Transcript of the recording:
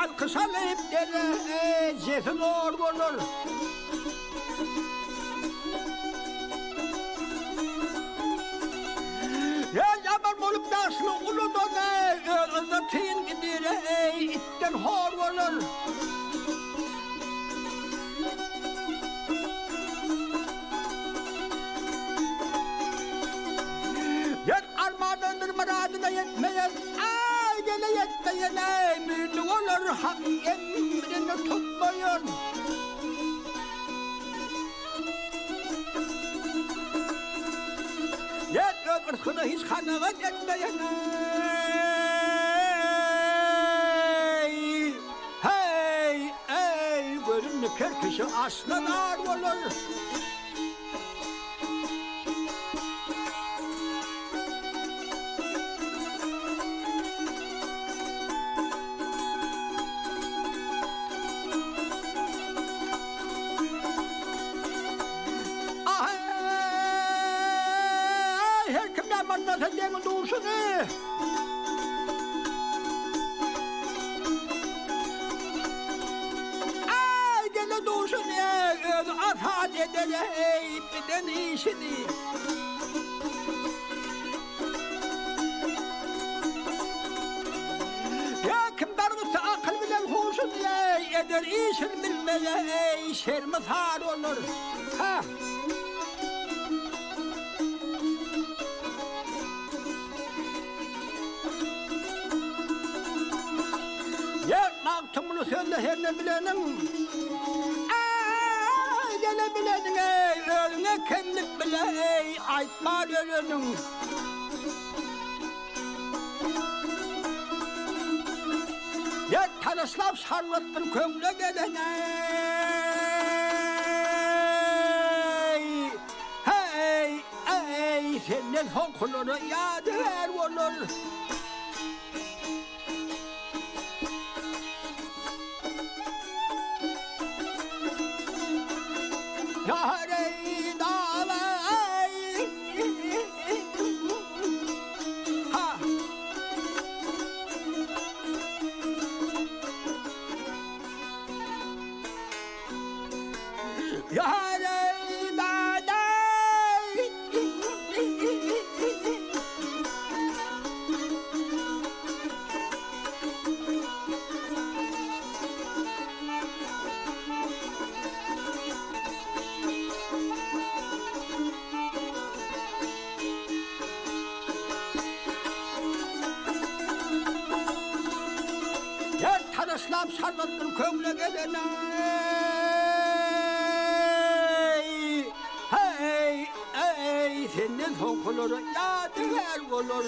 Alkyş alyp derejesi zor bolar. Ýa ýaman bolup daşly uludan öz yzzatyn gidire itden hor bolar. Ýer armandandyr myradyna ýetmeýen, aý dele ýetmeýen, eý müýnli bolar Hakyň emrini tutmaýan. Ýer öz yrsgyna hiç kanagat etmeýen, eý, heý, eý, gözüni ker kişi asla zar bolar. Aý, her kim ýamanlasa deňi-duşuny. Aý, deňi-duşuny, özi asat eder, eý, bilen işini. Ýa kim dargytsa akyl bilen huşuny, eý, eder işin bilmez, eý, şermisar olar. Ha! Ýa Magtymguly sözle herne bileniň, eý, gele bileniň, eý, özüňe kemlik bile, eý, aýtman öleniň. Ýa tanyşlap şarlatdyr köňle gelen, eý, heý, eý, senden soňkulara ýadygär bolar. Her taraşlap şarlatdyr köňle gelen eý, heý, eý, senden soňkulara ýadygär bolar.